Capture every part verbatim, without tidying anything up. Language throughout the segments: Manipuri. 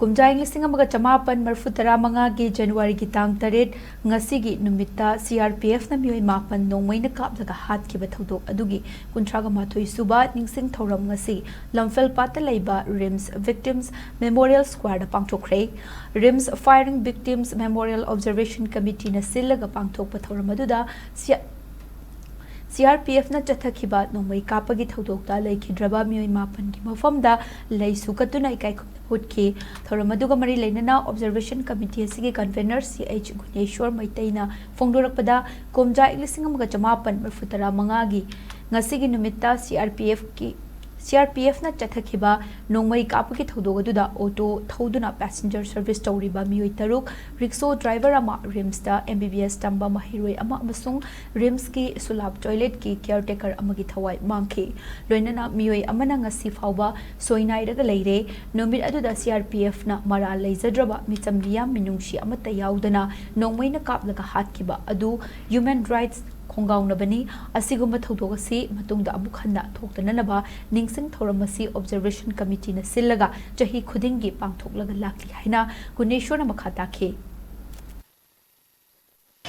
ꯀꯨꯝꯖꯥ ꯏꯪ ꯂꯤꯁꯤꯡ ꯑꯃꯒ ꯆꯃꯥꯄꯟ ꯃꯔꯤꯐꯨ ꯇꯔꯥ ꯃꯉꯥꯒꯤ ꯖꯅꯋꯥꯔꯤꯒꯤ ꯇꯥꯡ ꯇꯔꯦꯠ, ꯉꯁꯤꯒꯤ ꯅꯨꯃꯤꯠꯇ ꯁꯤ ꯑꯥꯔ ꯄꯤ ꯑꯦꯐꯅ ꯃꯤꯑꯣꯏ ꯃꯥꯄꯟ ꯅꯣꯡꯃꯩꯅ ꯀꯥꯞꯂꯒ ꯍꯥꯠꯈꯤꯕ ꯊꯧꯗꯣꯛ ꯑꯗꯨꯒꯤ ꯀꯨꯟꯊ꯭ꯔꯥꯒ ꯃꯥꯊꯣꯏ ꯁꯨꯕ ꯅꯤꯡꯁꯤꯡ ꯊꯧꯔꯝ ꯉꯁꯤ ꯂꯝꯐꯦꯜ ꯄꯥꯠꯇ ꯂꯩꯕ ꯔꯤꯝꯁ ꯚꯤꯛꯇꯤꯝꯁ ꯃꯦꯃꯣꯔꯤꯌꯦꯜ ꯁ꯭ꯀ꯭ꯋꯥꯔꯗ ꯄꯥꯡꯊꯣꯛꯈ꯭ꯔꯦ꯫ RIMS firing victims memorial observation ꯀꯃꯤꯇꯤꯅ ꯁꯤꯜꯂꯒ ꯄꯥꯡꯊꯣꯛꯄ ꯊꯧꯔꯝ ꯑꯗꯨꯗ ꯁꯤ-, ꯁꯤ ꯑꯥꯔ ꯄꯤ ꯑꯦꯐꯅ ꯆꯠꯊꯈꯤꯕ ꯅꯣꯡꯃꯩ ꯀꯥꯞꯄꯒꯤ ꯊꯧꯗꯣꯛꯇ ꯂꯩꯈꯤꯗ꯭ꯔꯕ ꯃꯤꯑꯣꯏ ꯃꯥꯄꯟꯒꯤ ꯃꯐꯝꯗ ꯂꯩꯁꯨ ꯀꯠꯇꯨꯅ ꯏꯀꯥꯏ ꯈꯨꯝꯅꯕ ꯎꯠꯈꯤ꯫ ꯊꯧꯔꯝ ꯑꯗꯨꯒ ꯃꯔꯤ ꯂꯩꯅꯅ ꯑꯣꯕꯖꯔꯕꯦꯁꯟ ꯀꯃꯤꯇꯤ ꯑꯁꯤꯒꯤ ꯀꯟꯚꯦꯅꯔ ꯁꯤ ꯑꯩꯆ ꯒꯨꯅꯦꯁꯣꯔ ꯃꯩꯇꯩꯅ ꯐꯣꯡꯗꯣꯔꯛꯄꯗ, ꯀꯨꯝꯖꯥ ꯏꯪ ꯂꯤꯁꯤꯡ ꯑꯃꯒ ꯆꯃꯥꯄꯟ ꯃꯔꯤꯐꯨ ꯇꯔꯥ ꯃꯉꯥꯒꯤ ꯉꯁꯤꯒꯤ ꯅꯨꯃꯤꯠꯇ C R P ꯑꯦꯐꯀꯤ, C R P ꯑꯦꯐꯅ ꯆꯠꯊꯈꯤꯕ ꯅꯣꯡꯃꯩ ꯀꯥꯞꯄꯒꯤ ꯊꯧꯗꯣꯛ ꯑꯗꯨꯗ ꯑꯣꯇꯣ ꯊꯧꯗꯨꯅ ꯄꯦꯁꯦꯟꯖꯔ ꯁꯔꯚꯤꯁ ꯇꯧꯔꯤꯕ ꯃꯤꯑꯣꯏ ꯇꯔꯨꯛ, ꯔꯤꯛꯁꯣ ꯗ꯭ꯔꯥꯏꯚꯔ ꯑꯃ, ꯔꯤꯝꯁꯇ ꯑꯦꯝ ꯕꯤ ꯕꯤ ꯑꯦꯁ ꯇꯝꯕ ꯃꯍꯩꯔꯣꯏ ꯑꯃ ꯑꯃꯁꯨꯡ ꯔꯤꯝꯁꯀꯤ ꯁꯨꯂꯥꯞ ꯇꯣꯏꯂꯦꯠꯀꯤ ꯀꯤꯌꯔꯇꯦꯀꯔ ꯑꯃꯒꯤ ꯊꯋꯥꯏ ꯃꯥꯡꯈꯤ꯫ ꯂꯣꯏꯅꯅ ꯃꯤꯑꯣꯏ ꯑꯃꯅ ꯉꯁꯤ ꯐꯥꯎꯕ ꯁꯣꯏꯅꯥꯏꯔꯒ ꯂꯩꯔꯦ꯫ ꯅꯨꯃꯤꯠ ꯑꯗꯨꯗ ꯁꯤ ꯑꯥꯔ ꯄꯤ ꯑꯦꯐꯅ ꯃꯔꯥꯜ ꯂꯩꯖꯗ꯭ꯔꯕ ꯃꯤꯆꯝ ꯃꯤꯌꯥꯝ ꯃꯤꯅꯨꯡꯁꯤ ꯑꯃꯠꯇ ꯌꯥꯎꯗꯅ ꯅꯣꯡꯃꯩꯅ ꯀꯥꯞꯂꯒ ꯍꯥꯠꯈꯤꯕ ꯑꯗꯨ ꯍ꯭ꯌꯨꯃꯦꯟ ꯔꯥꯏꯠꯁ ꯈꯣꯡꯒꯥꯎꯅꯕꯅꯤ꯫ ꯑꯁꯤꯒꯨꯝꯕ ꯊꯧꯗꯣꯛ ꯑꯁꯤ ꯃꯇꯨꯡꯗ ꯑꯃꯨꯛ ꯍꯟꯅ ꯊꯣꯛꯇꯅꯅꯕ ꯅꯤꯡꯁꯤꯡ ꯊꯧꯔꯝ ꯑꯁꯤ ꯑꯣꯕꯖꯔꯕꯦꯁꯟ ꯀꯃꯤꯇꯤꯅ ꯁꯤꯜꯂꯒ ꯆꯍꯤ ꯈꯨꯗꯤꯡꯒꯤ ꯄꯥꯡꯊꯣꯛꯂꯒ ꯂꯥꯛꯂꯤ ꯍꯥꯏꯅ ꯒꯨꯅꯦꯁꯣꯔꯅ ꯃꯈꯥ ꯇꯥꯈꯤ꯫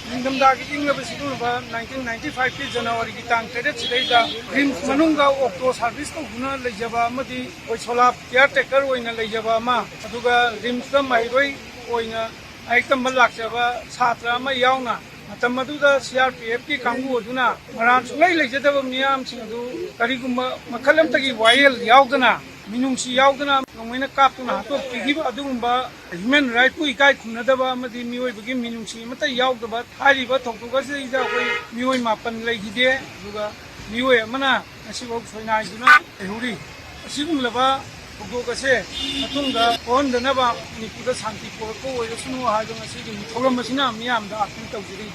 ꯅꯤꯡꯊꯝꯊꯥꯒꯤ ꯏꯪꯂꯕ ꯁꯤꯒꯨꯝꯂꯕ ꯅꯥꯏꯟꯇꯤꯟ ꯅꯥꯏꯟꯇꯤ ꯐꯥꯏꯚꯀꯤ ꯖꯅꯋꯥꯔꯤꯒꯤ ꯇꯥꯡ ꯇꯔꯦꯠꯁꯤꯗꯩꯗ ꯔꯤꯝꯁ ꯃꯅꯨꯡꯗ ꯑꯣꯛꯇꯣ ꯁꯥꯔꯚꯤꯁ ꯇꯧꯗꯨꯅ ꯂꯩꯖꯕ ꯑꯃꯗꯤ ꯑꯩꯈꯣꯏ ꯁꯣꯂꯥꯞ ꯀꯤꯌꯥꯔ ꯇꯦꯀꯔ ꯑꯣꯏꯅ ꯂꯩꯖꯕ ꯑꯃ, ꯑꯗꯨꯒ ꯔꯤꯝꯁꯇ ꯃꯍꯩꯔꯣꯏ ꯑꯣꯏꯅ ꯂꯥꯏꯔꯤꯛ ꯇꯝꯕ ꯂꯥꯛꯆꯕ ꯁꯥꯇ꯭ꯔ ꯑꯃ ꯌꯥꯎꯅ ꯃꯇꯝ ꯑꯗꯨꯗ ꯁꯤ ꯑꯥꯔ ꯄꯤ ꯑꯦꯐꯀꯤ ꯀꯥꯡꯕꯨ ꯑꯗꯨꯅ ꯃꯔꯥꯜ ꯁꯨꯡꯂꯩ ꯂꯩꯖꯗꯕ ꯃꯤꯌꯥꯝꯁꯤꯡ ꯑꯗꯨ ꯀꯔꯤꯒꯨꯝꯕ ꯃꯈꯜ ꯑꯃꯠꯇꯒꯤ ꯋꯥꯌꯦꯜ ꯌꯥꯎꯗꯅ, ꯃꯤꯅꯨꯡꯁꯤ ꯌꯥꯎꯗꯅ ꯅꯣꯡꯃꯩꯅ ꯀꯥꯞꯇꯨꯅ ꯍꯥꯠꯇꯣꯛꯄꯤꯈꯤꯕ ꯑꯗꯨꯒꯨꯝꯕ ꯍ꯭ꯌꯨꯃꯦꯟ ꯔꯥꯏꯠꯄꯨ ꯏꯀꯥꯏ ꯈꯨꯝꯅꯗꯕ ꯑꯃꯗꯤ ꯃꯤꯑꯣꯏꯕꯒꯤ ꯃꯤꯅꯨꯡꯁꯤ ꯑꯃꯠꯇ ꯌꯥꯎꯗꯕ ꯍꯥꯏꯔꯤꯕ ꯊꯧꯗꯣꯛ ꯑꯁꯤꯗꯩꯗ ꯑꯩꯈꯣꯏ ꯃꯤꯑꯣꯏ ꯃꯥꯄꯟ ꯂꯩꯈꯤꯗꯦ, ꯑꯗꯨꯒ ꯃꯤꯑꯣꯏ ꯑꯃꯅ ꯉꯁꯤꯐꯥꯎ ꯁꯣꯏꯅꯥꯏꯗꯨꯅ ꯂꯩꯍꯧꯔꯤ꯫ ꯑꯁꯤꯒꯨꯝꯂꯕ ꯊꯧꯗꯣꯛ ꯑꯁꯦ ꯃꯇꯨꯡꯗ ꯊꯣꯛꯍꯟꯗꯅꯕ ꯃꯅꯤꯄꯨꯔꯗ ꯁꯥꯟꯇꯤ ꯄꯨꯔꯛꯄ ꯑꯣꯏꯔꯁꯅꯨ ꯍꯥꯏꯕ ꯉꯁꯤꯒꯤ ꯊꯧꯔꯝ ꯑꯁꯤꯅ ꯃꯤꯌꯥꯝꯗ ꯑꯥꯄꯤꯜ ꯇꯧꯖꯔꯤ꯫